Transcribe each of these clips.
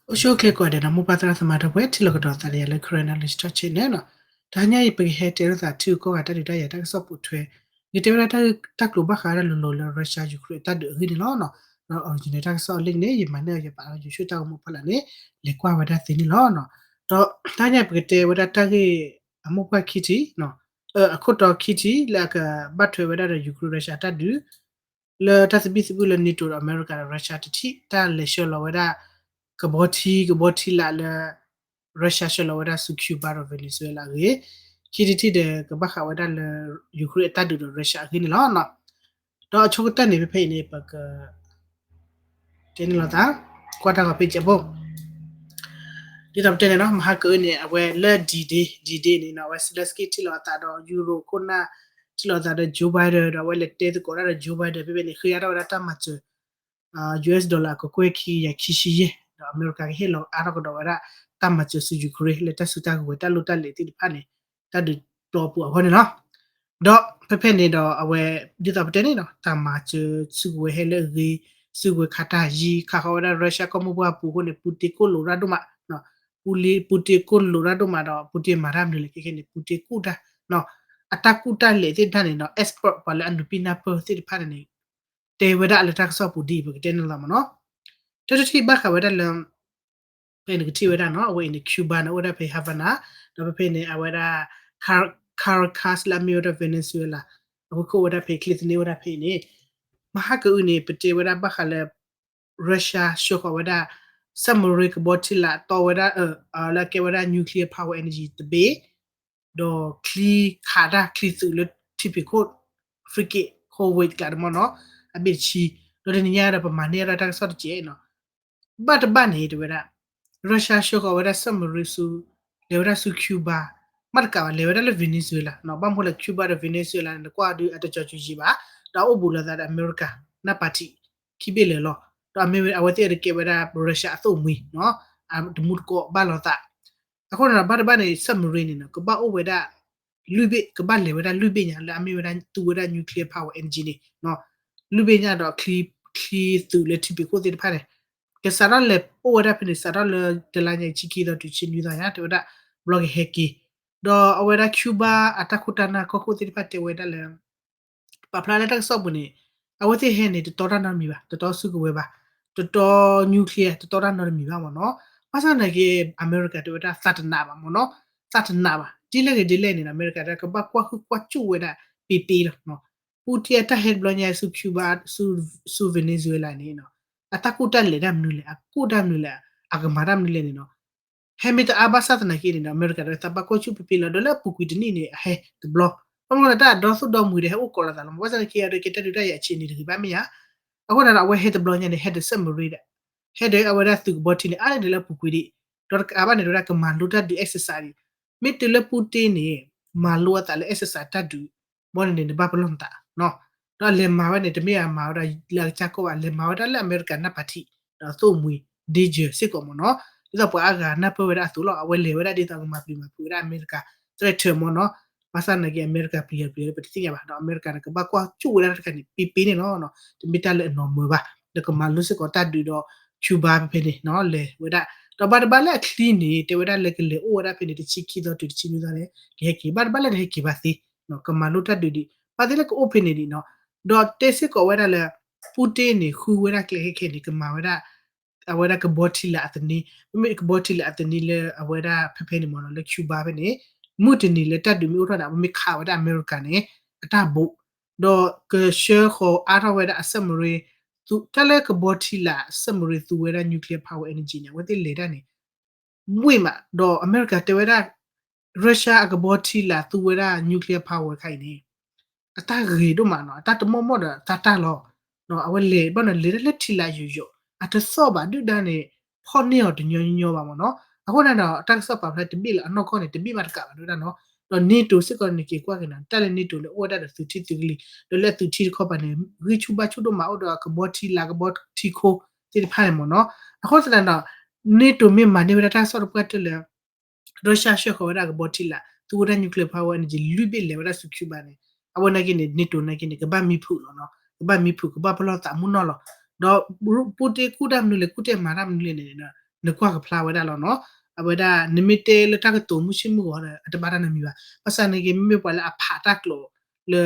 အိၣ်ဆူၣ်အိၣ်ချ့ကိးဂၤဒဲးနီၤ မိၢ်ပၢ်သရၣ်သမါဒီပုၢ်ဝဲၢ် ထံၣ်လိာ်ကဒီးသးဒီးယၤလၢ Karen Knowledge Talk Channel နီၤ. တဟါညါအံၤ ပကဟဲတဲလိာ်သးထံဂုၤကီၢ်ဂၤတၢ်ဒုးတၢ်ယၤတၢ်ကစီၣ်ပိာ်ထွဲ, ဂ့ၤတဲဝဲဒၣ်တၢ်ကျိၤဘၣ်ဃးဝဲဒၣ်လီၤလီၤလၢ Russia Ukraine အတၢ်ဒုးအဂ့ၢ်န့ၣ်လီၤ. ဒီး original တၢ်ကစီၣ်အလံာ်န့ၣ် ယမၤန့ၢ်အီၤယပာ်လီၤ YouTube တၢ်ဂီၤမူဖီလာ်န့ၣ် လဲၤကွၢ်ဝဲဒၣ်သ့န့ၣ်လီၤ. ဒီးတဟါညါပကတဲဝဲဒၣ်တၢ်ဂ့ၢ် အမိၢ်ပှၢ်ခံထံၣ် အခိၣ်တီခံထံၣ် လၢအကဘၣ်ထွဲဝဲဒၣ်ဒီး Ukraine Russia တၢ်ဒုး လၢတၢ်သဘံၣ်သဘုၣ်လၢ NATO ဒီးအမဲရကၤဒီး Russia တထံၣ် တၢ်လဲၤဆှၢလီၤဝဲဒၣ် ကဘီထံ ကဘီထံလာ်လၢ Russia ဆှၢလီၤဝဲဒၣ်ဆူ Cuba ဒီး Venezuela အဂ့ၢ်, ခံထံၣ်တထံၣ်ဒီး ကဘၣ်ဃးဝဲဒၣ်လၢ Ukraine အတၢ်ဒုးဒီး Russia အဂ့ၢ်န့ၣ်လီၤ. ဒီးအဆိကတၢၢ်န့ၣ် ဖဲဖဲအံၤန့ၣ် ပက တဲန့ၣ်လီၤသး ကွၢ်တၢ်ဂီၤဖဲကဲးဖိ ဒ်သိးပတဲန့ၣ်နီၤ မဟါကအုန့ၣ် အဝဲလၢ D-Day, D-Day န့ၣ်နီၤ အဝဲ Zelensky ထံၣ်လိာ်အသးဒီး Europe ခိၣ်နၢ် ထံၣ်လိာ်အသးဒီး Joe Biden ဒီးအဝဲလဲၤတဲသကိးတၢ်ဒီး Joe Biden ဖဲဖဲန့ၣ် ဃ့အါထီၣ်ဝဲဒၣ်တၢ်မၤစၢၤ US dollar အကကွဲၢ်ခံကယၤခံဆံယဲၢ် ဒီးအမဲရကၤကဟ့ၣ်လီၤအါထီၣ်ကဒီးဝဲဒၣ် တၢ်မၤစၢၤဆူ Ukraine လၢတၢ်စုတၢ်ကဝဲၤတၢ်လိၣ်တၢ်လဲၤသ့ၣ်တဖၣ်န့ၣ် တၢ်ဒုးတီပူၤအဂီၢ်န့ၣ်လီၤ. ဒီးဖဲဖဲန့ၣ်ဒီးအဝဲ ဒ်သိးပတဲန့ၣ်နီၤ တၢ်မၤစၢၤစုကဝဲၤဟဲလၢအဂ့ၤ, စုကဝဲၤခးတၢ်ယံၤ ခးဃီဝဲဒၣ် Russia ကီၢ်မိၢ်ပှၢ်ပူၤအဃိန့ၣ် Putin ကိၣ်လိာ်ရၣ်ဒိၣ်မး, Putin ကိၣ်လိာ်ရၣ်ဒိၣ်မးဒီး Putin မၤတၢ်မနုၤလဲၣ် ခဲခဲန့ၣ် Putin ကူၣ်တၢ် အတၢ်ကူၣ်တၢ်လဲၤသ့ၣ်တဖၣ်န့ၣ်နီၤ expert ပှၤလၢအနုာ်ပံနၢ်ပၢၢ်သ့ၣ်တဖၣ်န့ၣ် တဲဝဲဒၣ်လၢတၢ်ကစီၣ်ပူၤဒ်အံၤ ပကတဲန့ၣ်လီၤမ့ၢ်နီၤ. တၢတထံၣ်ဘၣ်ဃးဝဲဒၣ်လၢ ဖဲန့ၣ်ကထံၣ်ဝဲဒၣ်နီၤ အဝဲအံၤန့ၣ် Cuba န့ၣ် အိၣ်ဝဲဒၣ်ဖဲ Havana ဒီးဖဲဖဲန့ၣ် အဝဲဒၣ် Car- Caracas လၢအမ့ၢ်ဝဲဒၣ် Venezuela အဝဲခိၣ်ဝဲဒၣ်ဖဲချ့သန့အိၣ်ဝဲဒၣ်ဖဲအံၤန့ၣ် မဟါကအုန့ၣ် ပတဲဝဲဒၣ်ဘၣ်ဃးလၢ Russia ဆှၢဃီၤဝဲဒၣ် submarine ကဘီထံလာ်တီဝဲဒၣ် လၢအကဲဝဲဒၣ် nuclear power energy တဘ့ၣ် ဒီးချံခးတၢ်ချံသုးလၢထံဖံးခိၣ် frigate ခိဝ့ၣ်ကျးတမီၢ်နီၤ အဘ့ၣ်တဆံ ဒီးတနံၤညါဒီးပမၤန့ၢ်အတၢ်ကစီၣ်တကဲးနီၤ ဘၣ်တဘၣ်န့ၣ် တဲဝဲဒၣ် Russia ဆှၢဃီၤဝဲဒၣ် submarine ဆူ လဲၤဝဲဒၣ်ဆူ Cuba မ့ၢ်တကးဘၣ် လဲၤဝဲဒၣ်လၢ Venezuela နီၤ ဘၣ်မနုၤလဲၣ် Cuba ဒီး Venezuela န့ၣ် နကွၢ်ဒုးအတကီၤစူၤယံၤဘၣ် ဒီးအိၣ်ဘူးလိာ်သးဒီးအမဲရကၤ နၢ်ပၤထံး ခံဘ့ၣ်လၢာ်လီၤ ဒီးအမ့ၢ်ဝဲအဝဲသ့ၣ်အတကဲဝဲဒၣ် Russia အသိၣ်မှံၤနီၤ တမူတကိးဘၣ်လိာ်သး အဃိန့ၣ်ဒီး ဘၣ်တဘၣ်န့ၣ် submarine န့ၣ်နီၤ ကဘၣ်အိၣ်ဝဲဒၣ် လွံၢ်ဘ့ၣ် ကဘၣ်လဲၤဝဲဒၣ်လွံၢ်ဘ့ၣ်ညါ လၢအမ့ၢ်ဝဲဒၣ်သူဝဲဒၣ် nuclear power energy န့ၣ် လွံၢ်ဘ့ၣ်ညါဒီး ချံသုးလၢထံဖံးခိၣ်သ့ၣ်တဖၣ်န့ၣ် ကစးထီၣ်လဲၤအိၣ်ဝဲဒၣ်ဖဲန့ၣ် စးထီၣ်လၢတလါညါအံၤ ဆံခံသီတုၤဆံနွံသီညါ တဲဝဲဒၣ် ဘျီကဟဲက့ၤ ဒီးအဝဲဒၣ် Cuba အတၢ်ခိၣ်တၢ်နၢ်ကီၢ်ခိၣ်သ့ၣ်တဖၣ်တဲဝဲဒၣ်လၢ ပာ်ဖျါလၢတၢ်ကစီၣ်ပူၤန့ၣ် အဝဲသ့ၣ်ဟဲန့ၣ် တတီတၢ်နီတမံၤဘၣ်, တတီစုကဝဲၤဘၣ်, တတီ nuclear တတီတၢ်နီတမံၤဘၣ်မ့ၢ်နီၤ. ဘၣ်ဆၣ်သနာ်က့ အမဲရကၤတဲဝဲဒၣ်သးတနးဘၣ်မ့ၢ်နီၤ, သးတနးဘၣ်. ဒ်လဲၣ်ဂ့ၤဒ်လဲၣ်န့ၣ် အမဲရကၤတကဘၣ်ကွၢ်ဟုၣ်ကွၢ်ကၠူၣ်ဝဲဒၣ် ပ့ပ့လီၤ. Putin အတၢ်ဟဲတဘျီညါဆူ Cuba ဆူ Venezuela န့ၣ် အတၢ်ကူၣ်တၢ်လဲၤတၢ်မနုၤလဲၣ်, အကူၣ်တၢ်မနုၤလဲၣ်, အကမၤတၢ်မနုၤလဲၣ်န့ၣ်နီၤ. ဟဲမ့ၢ်တအါဘၣ်ဆၣ်သနာ်က့န့ၣ်ဒီး အမဲရကၤဒီးသးဘၣ်ကွၢ်ဆူၣ်ပ့ပ့လီၤ. ဒီးလၢအပူၤကွံာ်တနံၣ်န့ၣ် အဟဲတဘျီ, ဘၣ်မနုၤလဲၣ် တၢ်အဒီသူၣ်ဒီမုာ်ဒီးဟဲအိၣ်ကိးလိာ်သးလီၤ. ဘၣ်ဆၣ်သနာ်က့အဒိးကဲတၢ်ဒုးတၢ်ယၤဆံးန့ၣ်တဂ့ၤဘၣ်မ့ၢ်ဧါ. အဃိန့ၣ်ဒီး အဝဲဟဲတဘျီညါန့ၣ် ဟဲဒီး submarine ဒီး ဟဲဒီးအဝဲဒၣ်သုးကဘီထံန့ၣ် အါန့ၢ်ဒံးလၢအပူၤကွံာ်ဒံး, ဒီးတကးဘၣ်န့ၣ် တဲဝဲဒၣ်ကမၤလိတၢ်ဒုး exercise ဒံး, မ့ၢ်တုၤလၢပူတ့န့ၣ် မၤလိအသးလၢ exercise တၢ်ဒုး ဘီန့ၣ်န့ၣ် နဘၣ်ပလီၢ်နသး ဒီးလဲၤမၤဝဲန့ၣ် တမ့ၢ်အမၤဝဲဒၣ်လၢအကစၢ်ကီၢ်ဘၣ်, လဲၤမၤဝဲဒၣ်လၢအမဲရကၤနၢ်ပၤထံး ဒီးသိၣ်မှံၤ danger စ့ၢ်ကီးမ့ၢ်နီၤ. ဒ်သိးပှၤအါဂၤနၢ်ပၢၢ်ဝဲဒၣ်အသိးလီၤ. အဝဲလဲၤဝဲဒၣ်ဒ်သိးကမၤပျံၤမၤဖုးဝဲဒၣ်အမဲရကၤ သရဲၣ်ထၢၣ်မ့ၢ်နီၤ. ဘၣ်ဆၣ်သနာ်က့ အမဲရကၤပျံၤယၤပျံၤလၢပတသ့ၣ်ညါဘၣ်. ဒီးအမဲရကၤန့ၣ် ကဘၣ်ကွၢ်ကၠူၣ်ဝဲဒၣ်တၢ်တခါန့ၣ် ပ့ပ့န့ၣ်လီၤ. တမ့ၢ်တၢ်လၢအနီၢ်မၢဘၣ်. ဒီးကမၤလိစ့ၢ်ကီးတၢ်ဒုးဒီး Cuba ဖဲဖဲန့ၣ် လဲၤဝဲဒၣ်. ဒီးဘၣ်တဘၣ်လၢအချံန့ၣ် တဲဝဲဒၣ်လၢကလဲၤအိၣ်ဝဲဒၣ်ဖဲန့ၣ် တဆံခံသီတုၤတဆံနွံသီန့ၣ် ကဟဲက့ၤ. ဘၣ်တဘၣ်လၢတဟဲက့ၤဘၣ်သ့ ကမၤလိတၢ်ဒုးဒံး ဘၣ်သ့ၣ်လၢကအိၣ်ဖဲန့ၣ်ဒံးနီၤ. ဒီးတဲစ့ၢ်ကီးဝဲဒၣ်လၢ ပူတ့န့ၣ် ဃုဝဲဒၣ်ကျဲခဲခဲန့ၣ် ကမၤဝဲဒၣ် အဝဲဒၣ်ကဘီထံလာ်အသန့, မ့မ့ၢ်ကဘီထံလာ်အသန့လၢအဝဲဒၣ်ဖဲဖဲန့ၣ်မ့ၢ်နီၤ လၢ Cuba ဖဲန့ၣ် မုၢ်တနံၤလၢတၢ်ဒုးမ့ၢ်အိၣ်ထီၣ်န့ၣ် အဝဲမ့ၢ်ခးဝဲဒၣ်အမဲရကၤန့ၣ် အတၢ်ဘိး, ဒီးကဆှၢဃီၤအါထီၣ်ဝဲဒၣ်အ submarine တၢ်လၢကဘီထံလာ် submarine သူဝဲဒၣ် nuclear power energy န့ၣ် အဝဲသ့ၣ်လဲၤတၢ်န့ၣ် ဝ့ၢ်မး, ဒီးအမဲရကၤတဲဝဲဒၣ် Russia အကဘီထံလာ်သူဝဲဒၣ် nuclear power ခါအံၤန့ၣ် အတၢ်ဂ့ၤဒိၣ်မးနီၤ, အတၢ်တမီၢ်မီၢ်ဒီးတၢ်တၢ်လီၤ. အဝဲလဲၤဘၣ်နီၤ လဲၤတၢ်လၢထံလာ်ယိာ်ယိာ် အတသီၣ်ဘၣ်ဒုၣ်ဒါန့ၣ် ဖီၣ်န့ၢ်အီၤတညီညီညီဘၣ်မ့ၢ်နီၤ. အဃိန့ၣ်ဒီး တၢ်ကစီၣ်ပာ်ဖျါတဘ့ၣ်လၢအနီၢ်ကီၢ်န့ၣ် တဘ့ၣ်မးတကးဘၣ်ဒုၣ်ဒါနီၤ. ဒီး NATO စ့ၢ်ကီးန့ၣ် က့ၤကွၢ်က့ၤနီၤ တၢ်လၢ NATO န့ၣ် အိၣ်ဝဲဒၣ်ဒီးသုးထံသုးကလံၤ ဒီးလၢအသုးထံတခီပၤန့ၣ် ဂံၢ်ဆူၣ်ဘါဆူၣ်ဒိၣ်မး အိၣ်ဒီးကဘီထံလာ်ကဘီထံခိၣ်သ့ၣ်တဖၣ်န့ၣ်မ့ၢ်နီၤ. အဃိသတးဒီး NATO မ့ၢ်မၤန့ၢ်ဝဲဒၣ်တၢ်ကစီၣ်တပှၢ်တၢၢ်လၢ Russia ဆှၢဃီၤဝဲဒၣ်ကဘီထံလာ် သူဝဲဒၣ် nuclear power energy လွံၢ်ဘ့ၣ်လဲၤဝဲဒၣ်ဆူ Cuba န့ၣ် အဝဲနာ်က့န့ၣ် NATO နာ်က့န့ၣ် ကဘၣ်မံဖုးလီၤနီၤ, ကဘၣ်မံဖုး ကဘၣ်ပလီၢ်သးမုၢ်နီၢ်လီၤ. ဒီး Putin ကူၣ်တၢ်မနုၤလဲၣ် ကူၣ်တၢ်မၤတၢ်မနုၤလဲၣ်န့ၣ် နကွၢ်ကဖျါဝဲဒၣ်လီၤနီၤ. အဝဲဒၣ် နမ့ၢ်တဲလၢတၢ်ကတိၤမုၢ်ဆ့ၣ်မုၢ်ဂီၤဒီး အတဘၣ်တၢ်နီတမံၤဘၣ်. ဘၣ်ဆၣ်န့ၣ်က့ မ့မ့ၢ်ပှၤလၢအဖးတၢ်ကျိာ် လၢ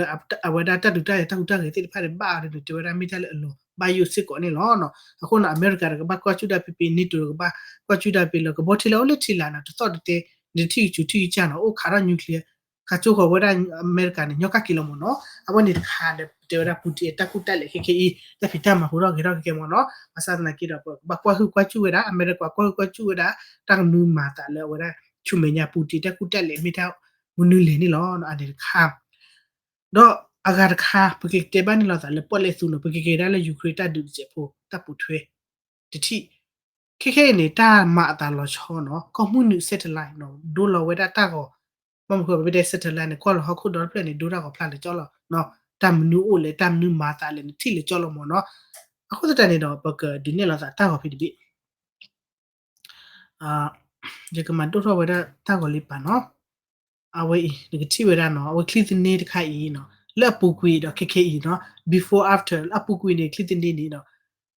အဝဲဒၣ်တၢ်ဒုးတၢ်ယၤ တၢ်ဟူးတၢ်ဂဲၤသ့ၣ်တဖၣ်န့ၣ် ဘၣ်အီၤဒီး နတဲဝဲဒၣ်မ့ၢ်တၢ်လၢအလီၤဘၣ်ယိၣ်စ့ၢ်ကီးန့ၣ်လီၤ. အဃိန့ၣ် အမဲရကၤတကဘၣ်ကွၢ်စူၣ်တၢ်ဖဲဖဲ NATO တကဘၣ်ကွၢ်စူၣ်တၢ်ဖဲလၢ ကဘီထံလၢအအိၣ်လၢထံလာ်န့ၣ် တသီၣ်တတဲ နတထံၣ်ကဆူးထံၣ်ကစၢ်နီၤ အိၣ်ခးထီၣ် nuclear ခးကၠိဃီၤဝဲဒၣ်အမဲရကၤန့ၣ် ညီကၣ်က့ၤလီၤမ့ၢ်နီၤ. အဝဲန့ၣ်တခါဒီး ပတဲဝဲဒၣ် Putin အတၢ်ကူၣ်တၢ်လဲာ်ခဲခဲအံၤ တၢ်ဖံးတၢ်မၤဟူထီၣ်ဂဲၤထီၣ်ခဲခဲမ့ၢ်နီၤ. ဘၣ်ဆၣ်သနာ်က့ဒီး ပကဘၣ်ကွၢ်ဟုၣ်ကွၢ်စူၣ်ဝဲဒၣ် အမဲရကၤကွၢ်ဟုၣ်ကွၢ်စူၣ်ဝဲဒၣ် တၢ်ကမူမၤသးလၢအဝဲဒၣ် ဆူမဲာ်ညါ Putin တၢ်ကူၣ်တၢ်လဲာ်မ့ၢ်တၢ်မနုၤလဲၣ်န့ၣ်လီၤ. အန့ၣ်တခါ ဒီးအဂၤတခါ ပကတဲဘၣ်န့ၣ်လီၤသးလၢပီၣ်လဲၣ်သူနီၤ ပကကဲဒၣ်လၢ Ukraine တၢ်ဒုးတစဲးဖိ တၢ်ပိာ်ထွဲ တထံၣ် ခဲခဲအံၤန့ၣ် တၢ်မၤအသးလီၤဆီနီၤ ကီၢ်မုၢ်နုာ် satellite နီၤ ဒိလီၤဝဲဒၣ်တၢ်ဂီၤ ဘၣ်မနုၤဃိ ပမ့ၢ်တဲ satellite န့ၣ် ကွၢ်လီၤဟီၣ်ခိၣ်ဒီတဖျၢၣ်န့ၣ် ဒိတၢ်ဂီၤဖျါလၢာ်ကၠီလီၤ. တၢ်မနုၤအိၣ်လဲၣ် တၢ်မနုၤမၤသးလဲၣ် နထံၣ်လၢာ်ကၠီလီၤမ့ၢ်နီၤ. အဃိသတးန့ၣ်ဒီး ပကဒုးနဲၣ်လီၤသးတၢ်ဂီၤဖဲတဘ့ၣ် ယကမၤဒိၣ်ထီၣ်ဝဲဒၣ်တၢ်ဂီၤလံပာ်နီၤ. အဝဲအံၤ နကထံၣ်ဝဲဒၣ်နီၤ အဝဲချံသန့တခါအံၤနီၤ လၢအပူၤကွံာ်ဒီးခဲခဲအံၤနီၤ before after လၢအပူၤကွံာ်န့ၣ် ချံသန့န့ၣ်ဒီး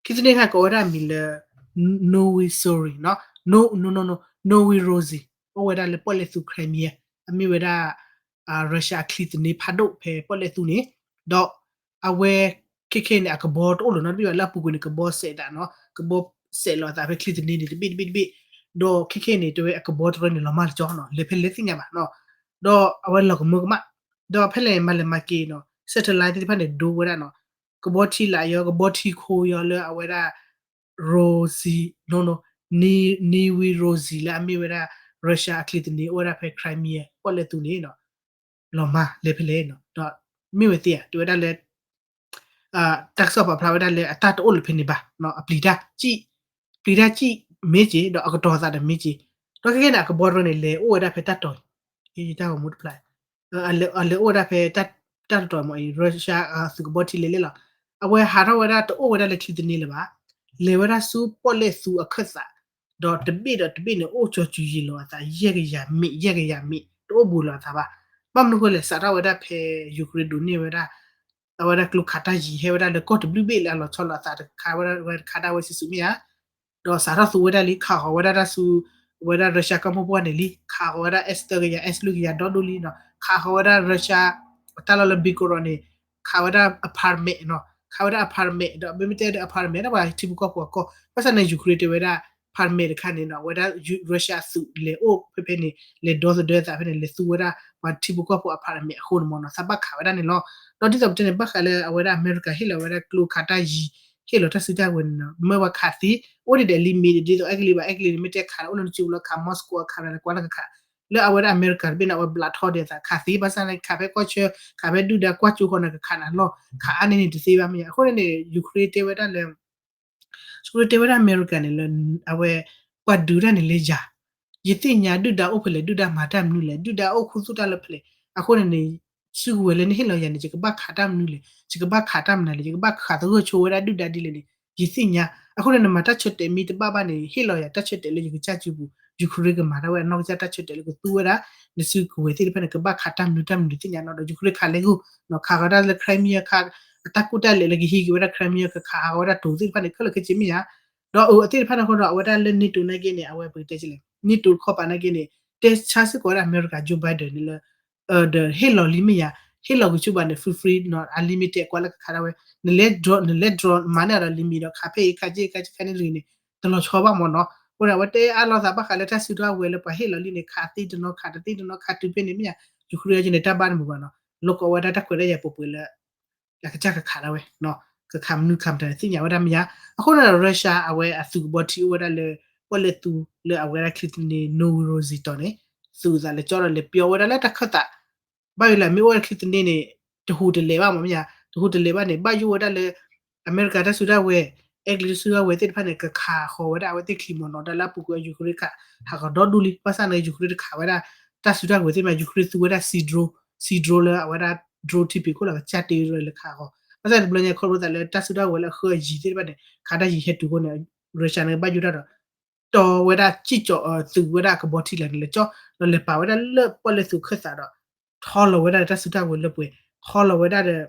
ချံသန့တခါကိးဝဲဒၣ်အမံၤလၢ Nowy Sorry နီၤ No, no, no, no, Nowy Rosie အိၣ်ဝဲဒၣ်လၢပီၣ်လဲၣ်သူ Crimea အမ့ၢ်ဝဲဒၣ် Russia အချံသန့ဖးဒိၣ်ဖဲပီၣ်လဲၣ်သူန့ၣ် ဒီးအဝဲ ခဲခဲန့ၣ် အကဘီတအိၣ်လၢၤနီတဘ့ၣ်ဘၣ် လၢအပူၤကွံာ်န့ၣ် ကဘီစဲးဒၣ်နီၤ ကဘီစဲးလီၤအသးဖဲချံသန့န့ၣ် တဘ့ၣ်တဘ့ၣ်ဘ့ၣ် ဒီးခဲခဲန့ၣ် တဲဝဲအကဘီတရၢန့ၣ် လီၤမၢ်လၢာ်ကၠီနီၤ လဲၤဖဲလဲၣ်သ့ၣ်ညါဘၣ်နီၤ ဒီးအဝဲလီၤကမၢကမၣ် ဒီးဖဲလဲၣ်မၤလဲၤမၤက့ၤနီၤ satellite သ့ၣ်တဖၣ်န့ၣ် ဒိဝဲဒၣ်နီၤ ကဘီထံလာ်ယီၤ ကဘီထံခိယီၤလၢအဝဲဒၣ် Rosie, no, no, Nowy Rosie လၢအမ့ၢ်ဝဲဒၣ် Russia အချံသန့အိၣ်ဝဲဒၣ်ဖဲ Crimea ပီၣ်လဲၣ်သူန့ၣ်နီၤ လီၤမၢ်လဲၤဖဲလဲၣ်နီၤ ဒီးမ့ၢ်ဝဲသ့ဧါ တဲဝဲဒၣ်လၢ တၢ်ကစီၣ်ပာ်ဖျါဝဲဒၣ်လၢအတၢ်တအိၣ်လၢၤဖဲန့ၣ်ဘၣ် အပျံၤတၢ်စံၣ် ပျံၤတၢ်စံၣ်မ့ၢ်က့ၤ ဒီးအကတီၤသးဒီးမ့ၢ်က့ၤ ဒီးခဲခဲန့ၣ် အကဘီတရၢန့ၣ် လဲၤအိၣ်ဝဲဒၣ်ဖဲတၢ်တီၤ တၢ်ဂီၤမူတဖျါ အလဲၤအိၣ်ဝဲဒၣ်ဖဲတၢ်တတီၤမ့ၢ်အံၤ Russia အသုးကဘီထံလဲၤလဲၣ်လီၤ အဝဲဟးထီၣ်ဝဲဒၣ်တအိၣ်ဝဲဒၣ်လၢချံသန့လၢၤဘၣ် လဲၤဝဲဒၣ်ဆူပီၣ်လဲၣ်သူအခၢၣ်သး ဒီးတဘ့ၣ်ဒီးတဘ့ၣ်န့ၣ် အိၣ်ကၠီၤစူၤယံာ်လီၤအသး ယဲၢ်ကယၤမ့ၣ် ယဲၢ်ကယၤမ့ၣ် တအိၣ်ဘူးလီၤအသးဘၣ် ဘၣ်မနုၤဃိလဲၣ် စးထီၣ်ဝဲဒၣ်ဖဲ Ukraine ဒိးန့ၢ်ဝဲဒၣ် အဝဲဒၣ်ကျိခးတၢ်ယံၤ ဟဲဝဲဒၣ်လၢကီၢ်တဘျုးဘ့ၣ်လၢအလီၤဆီလီၤအသးတခါဝဲဒၣ်ဝဲတခါဒၣ်ဝဲစုာ်စုာ်မ့ၢ်ဧါ ဒီးစးထီၣ်သူဝဲဒၣ်လံ ခးဃီၤဝဲဒၣ်တၢ်ဆူ အဝဲဒၣ် Russia ကီၢ်မိၢ်ပှၢ်န့ၣ်လံ ခးဃီၤဝဲဒၣ် S သၢကယၤ S လွံၢ်ကယၤဒီဒိလံနီၤ ခးဃီၤဝဲဒၣ် Russia တၢ်လီၢ်လၢ Belgorod န့ၣ် ခးဝဲဒၣ် apartment နီၤ ခးဝဲဒၣ် apartment ဒီးမ့မ့ၢ်တဲဒီး apartment ဒၣ်ပှၤထံဖိကီၢ်ဖိအကီၢ် ဘၣ်ဆၣ်န့ၣ် Ukraine တဲဝဲဒၣ် apartment တခါန့ၣ်နီၤ အဝဲဒၣ် Russia အသုးလဲၤအိၣ်ဖဲဖဲန့ၣ် လဲၤဒီသဒၢသးဖဲန့ၣ် လဲၤသူဝဲဒၣ် ပှၤထံဖိကီၢ်ဖိ apartment အဃိန့ၣ်မ့ၢ်နီၤ သးဘၣ်ခးဝဲဒၣ်န့ၣ်လီၤ ဒီးဒ်သိးပတဲန့ၣ် ဘၣ်ဃးလၢအဝဲဒၣ်အမဲရကၤဟ့ၣ်လီၤဝဲဒၣ်ကျိခးတၢ်ယံၤ ဟ့ၣ်လီၤတၢ်စုတၢ်ဝဲၤန့ၣ်နီၤ မ့ၢ်ပှၤခးသ့ အိၣ်ဒံးဒီး limit ဒ်သိးအဲကလံးဘၣ် အဲကလံးန့ၣ် မ့ၢ်တဲခးဒီးအိၣ်လၢနစုပူၤလီၤ ခး Moscow အခးဒီးကွၢ်လၢကခး လၢအဝဲဒၣ်အမဲရကၤတဘ့ၣ်န့ၣ် အဝဲဘျးထီၣ်ဒံးအသးခးသ့ ဘၣ်ဆၣ်န့ၣ် ခးဖဲကီၢ်ဆၢ ခးဖဲဒုၣ်ဒါကွၢ်ကၠိဃီန့ၣ် ကခးနၤလီၢ် ခးအါန့ၢ်န့ၣ်တသ့ဘၣ်မ့ၢ်ဧါ အဃိန့ၣ်န့ၣ် Ukraine တဲဝဲဒၣ်လၢ Ukraine တဲဝဲဒၣ်အမဲရကၤန့ၣ်လၢ အဝဲ ပှၤဒုးတၢ်န့ၣ်လၢယၤ ယသ့ၣ်ညါဒုၣ်ဒါအိၣ်ဖဲလဲၣ် ဒုၣ်ဒါမၤတၢ်မနုၤလဲၣ် ဒုၣ်ဒါအိၣ်ခူသူၣ်တၢ်လၢဖဲလဲၣ် အဃိန့ၣ်န့ၣ် စုကဝဲၤလၢနဟ့ၣ်လီၤယၤန့ၣ် ယကဘၣ်ခးတၢ်မနုၤလဲၣ် ယကဘၣ်ခးတၢ်မနုၤလဲၣ် ယကဘၣ်ခးသဂၢၢ်ဆိဝဲဒၣ်ဒုၣ်ဒါဒ်လဲၣ်န့ၣ် ယသ့ၣ်ညါ အဃိန့ၣ် နမၤတၢ်ဆၢတဲာ်မ့ၢ်တဘၣ်ဘၣ်န့ၣ် ဟ့ၣ်လီၤယၤတၢ်ဆၢတဲာ်လၢယကစၢ်စုပူၤ Ukraine ကမၤတၢ်ဝဲအနီၢ်ကစၢ်တၢ်ဆၢတဲာ်လၢကသူဝဲဒၣ် နစုကဝဲၤသ့ၣ်တဖၣ်န့ၣ် ကဘၣ်ခးတၢ်မနုၤတၢ်မနုၤသ့ၣ်ညါနီၤဒီး Ukraine ခးလဲၤဂိၢ် ခးဃီၤဒၣ်လၢ Crimea ခး အတၢ်ကူၣ်တၢ်လဲၤလၢကဟံးက့ၤဝဲဒၣ် Crimea ကခးဃီၤဝဲဒၣ်တိၤသ့ၣ်တဖၣ်န့ၣ် ခဲလၢာ်ခဲဆ့မ့ၢ်ဧါ ဒီးအသ့ၣ်တဖၣ်န့ၣ်အဃိဒီး အဝဲဒၣ်လၢ NATO နာ်က့န့ၣ် အဝဲပကတဲလဲၣ် NATO တခီပၤနာ်က့န့ၣ် တဲဆါစ့ၢ်ကီးဝဲဒၣ်အမဲရကၤ Joe Biden န့ၣ်လၢ ဒီးဟ့ၣ်လီၤလံမ့ၢ်ဧါ ဟ့ၣ်လီၤကဆူၣ်ဘၣ်န့ၣ် free free နီၤ unlimited ကွၢ်လၢကခးဒၣ်ဝဲ နလဲၤ drone နလဲၤ drone မၤန့ၢ်အီၤဒီး limit ဒီးခးဖဲအံၤခးက့ခးက့ခါန့ၣ်တဂ့ၤန့ၣ် တလီၤဆီဘၣ်မ့ၢ်နီၤ အဃိန့ၣ် အဝဲတဲအါလိာ်သးဘၣ်ဃးလၢတၢ်စုတၢ်ဝဲၤလၢပှၤဟ့ၣ်လီၤလံန့ၣ် ခးသ့တနီၤခးတသ့တနီၤခးတုၤဖဲန့ၣ်မ့ၢ်ဧါ Ukraine က့န့ၣ် တၢ်ဘၣ်တမုာ်ဘၣ်နီၤ လိၣ်ကီးဝဲဒၣ်တၢ်ခွဲးတၢ်ယာ်ပှဲၤပှဲၤလၢ အကစၢ်ကခးဒၣ်ဝဲ ကခးမနုၤခးမတၤသ့ၣ်ညါဝဲဒၣ်မ့ၢ်ဧါ အဃိန့ၣ်ဒီး Russia အဝဲအသုးကဘီထံအိၣ်ဝဲဒၣ်လၢ ပီၣ်လဲၣ်သူလၢအဝဲဒၣ်ချံသန့ Novorossiysk တီၤန့ၣ် သုးသးလဲၤကၠီဒီးလဲၤပျီဝဲဒၣ်လၢတၢ်ခၢၣ်သး ဘၣ်ယိၣ်လၢအမ့ၢ်အိၣ်ဝဲဒၣ်ချံသန့န့ၣ် တဟူးတလဲၤဘၣ်မ့ၢ်မ့ၢ်ဧါ တဟူးတလဲၤဘၣ်န့ၣ် ဘၣ်ယိၣ်ဝဲဒၣ်လၢ အမဲရကၤတၢ်စုတၢ်ဝဲၤ အဲကလံးတၢ်စုတၢ်ဝဲၤသ့ၣ်တဖၣ်န့ၣ် ကခးဃီၤဝဲဒၣ်အဝဲသ့ၣ်ချံမ့ၢ်နီၤ ဒီးလၢအပူၤကွံာ် Ukraine ခး ဟးဃီၤဒီဒူၣ်လံ ဘၣ်ဆၣ်န့ၣ် Ukraine တခးဝဲဒၣ် တၢ်စုတၢ်ဝဲၤသ့ၣ်မ့ၢ် Ukraine သူဝဲဒၣ် Sea Drone Sea Drone လၢအဝဲဒၣ် drone ထံပံၤခိၣ်လီၤ ကစၢ်တ့လၢခးဃီၤ ဘၣ်ဆၣ်တဘျီညါခီဖျိသးလၢတၢ်စုတၢ်ဝဲၤလၢအဃၢအယံၤသ့ၣ်တဖၣ်န့ၣ် ခးတၢ်ယံၤဟဲတုၤအဃိန့ၣ် Russia န့ၣ် ဘၣ်ယိၣ်တၢ်ဒီး တီဝဲဒၣ်စံၣ်ကၠီၤအသုးဝဲဒၣ်ကဘီထံလာ်န့ၣ်လၢကၠီ ဒီးလဲၤပာ်ဝဲဒၣ်လၢပီၣ်လဲၣ်သူခၢၣ်သးဒီး ထီလီၤဝဲဒၣ်ဒီးတၢ်စုတၢ်ဝဲၤလၢပှဲၤ ထီလီၤဝဲဒၣ်ဒီး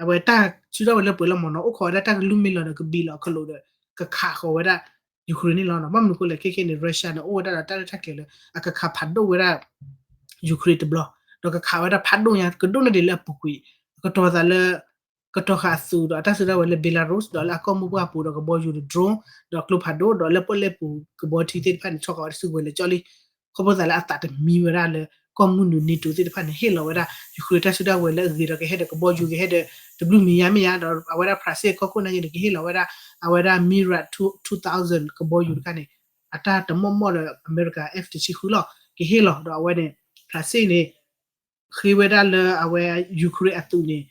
အဝဲတၢ်စုတၢ်ဝဲၤလၢပှဲၤလီၤမ့ၢ်နီၤ အိၣ်ခိးဝဲဒၣ်တၢ်ကလုၢ်မ့ၢ်လီၤဒီးကဘံလီၤခလိာ်ဒီး ကခးဃီၤဝဲဒၣ် Ukraine န့ၣ်လီၤ. ဘၣ်မနုၤအဃိလဲၣ် ခဲခဲန့ၣ် Russia န့ၣ် အိၣ်ဝဲဒၣ်ဒီးတၢ်ရဲၣ်တၢ်ကျဲၤလၢ အကခးဖးဒိၣ်ဝဲဒၣ် Ukraine တဘျီ, ဒီးကခးဝဲဒၣ်ဖးဒိၣ်ညါ ကဒိၣ်န့ၢ်ဒံးလၢအပူၤကွံာ်, ကတီၤသးလၢ ကတီၤဃာ်အသုးဒီးအတၢ်စုတၢ်ဝဲၤလၢ Belarus ဒီးလၢအကီၢ်မိၢ်ပှၢ်ပူၤဒီးကဘီယူၤဒီး drone ဒီးကျိဖးဒိၣ် ဒီးလၢပီၣ်လဲၣ်ပူၤကဘီထံသ့ၣ်တဖၣ်န့ၣ် ဆီၣ်ဃာ်ဝဲဒၣ်စုကဝဲၤလၢာ်ကၠီလံ. ခီဖျိသးလၢအသးတမံဝဲဒၣ်လၢ ကီၢ်မုၢ်နုာ် NATO သ့ၣ်တဖၣ်န့ၣ် ဟ့ၣ်လီၤဝဲဒၣ် Ukraine တၢ်စုတၢ်ဝဲၤလၢအဂ့ၤဒီးကဟဲဒီးကဘီယူၤ ကဟဲဒီး တဘျုးမံၤညါမ့ၢ်ညါ ဒီးအဝဲဒၣ် France ကီၢ်ခိၣ်နၢ်ယဲန့ၣ် ကဟ့ၣ်လီၤဝဲဒၣ် အဝဲဒၣ် Mirage two thousand ကဘီယူၤတခါန့ၣ် အတၢ်တမီၢ်မီၢ်ဒီး America F တဆံဃုလီၤ ကဟ့ၣ်လီၤ ဒီးအဝဲန့ၣ် France န့ၣ် ဃ့ဝဲဒၣ်လၢအဝဲ Ukraine အသုးန့ၣ်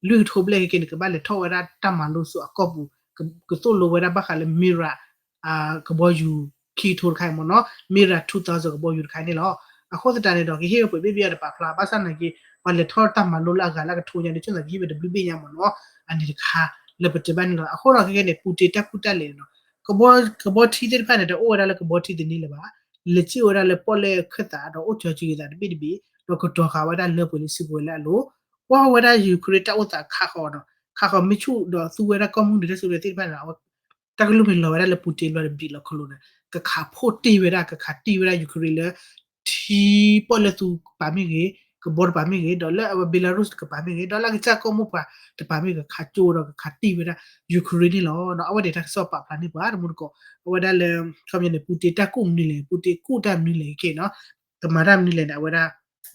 လွံၢ်ကထိဘျဲၣ်ခဲက့န့ၣ် ကဘၣ်လဲၤထီၣ်ဝဲဒၣ်တၢ်မၤလိဆူအကီၢ်ပူၤ ကသိၣ်လိဝဲဒၣ်ဘၣ်ဃးလၢ Mirage ကဘီယူၤခံကထိတခါအံၤမ့ၢ်နီၤ Mirage two thousand ကဘီယူၤတခါန့ၣ်လီၤ. အဃိသတးန့ၣ်ဒီး ကဟ့ၣ်ဝဲပှဲၤဘ့ၣ်ဘ့ၣ်အီၤတပာ်ဖျါ ဘၣ်ဆၣ်သနာ်က့ ပှၤလဲၤထီၣ်တၢ်မၤလိလၢအဂၤလၢအကထိညါန့ၣ် ဆိသးကဟ့ၣ်ဝဲတဘျုးဘ့ၣ်ညါမ့ၢ်နီၤ အန့ၣ်တခါ လၢပတဲဘၣ်န့ၣ်လီၤ. အဃိဒီးခဲကဲန့ၣ် Putin တၢ်ကူၣ်တၢ်လဲၤနီၤ ကဘီထံသ့ၣ်တဖၣ်န့ၣ် တအိၣ်ဝဲဒၣ်လၢကဘီထံတန့ၢ်လၢၤဘၣ် လဲၤစံၣ်ဝဲဒၣ်လၢပီၣ်လဲၣ်ခၢၣ်သးဒီးအိၣ်ကၠီၤကံၤသးတဘ့ၣ်တဘ့ၣ် ဒီးကတီၤဃာ်ဝဲဒၣ်လၢပှဲၤလံစုကဝဲၤလၢအလိၤ ကွၢ်ဝဲဒၣ် Ukraine တၢ်အိၣ်သးခးဃီၤနီၤ ခးဃီၤမ့ၢ်ဆူၣ်ဒီးသူဝဲဒၣ်ကီၢ်မုၢ်နုာ်တၢ်စုကဝဲၤသ့ၣ်တဖၣ်န့ၣ် တၢ်ကလုၢ်မ့ၢ်လီၤဝဲဒၣ်လၢ Putin ဘျီဒီးဘံၣ်လီၤခလိာ်န့ၣ် ကခးဖှိၣ်တ့ၢ်ဝဲဒၣ် ကခးတံၢ်ဝဲဒၣ် Ukraine လၢ ထံပီၣ်လဲၣ်သူကပၤမ့ၢ်ဂ့ၤ, ကဘီတပၤမ့ၢ်ဂ့ၤ, ဒီးလၢအဝဲ Belarus တကပၤမ့ၢ်ဂ့ၤ, ဒီးလၢအကစၢ်ကီၢ်မိၢ်ပှၢ်တပၤမ့ၢ်ဂ့ၤ ခးကၠိဒီးကခးတံၢ်ဝဲဒၣ် Ukraine န့ၣ်လီၤ. အဝဲန့ၣ်တၢ်ကစီၣ်ပာ်ဖျါန့ၢ်ပှၤတမူတကိး အဝဲဒၣ်လၢ ခီပညီန့ၣ် Putin တၢ်ကူၣ်မနုၤလဲၣ်, Putin ကူၣ်တၢ်မနုၤလဲၣ်ခဲနီၤ, ကမၤတၢ်မနုၤလဲၣ်န့ၣ် အဝဲဒၣ်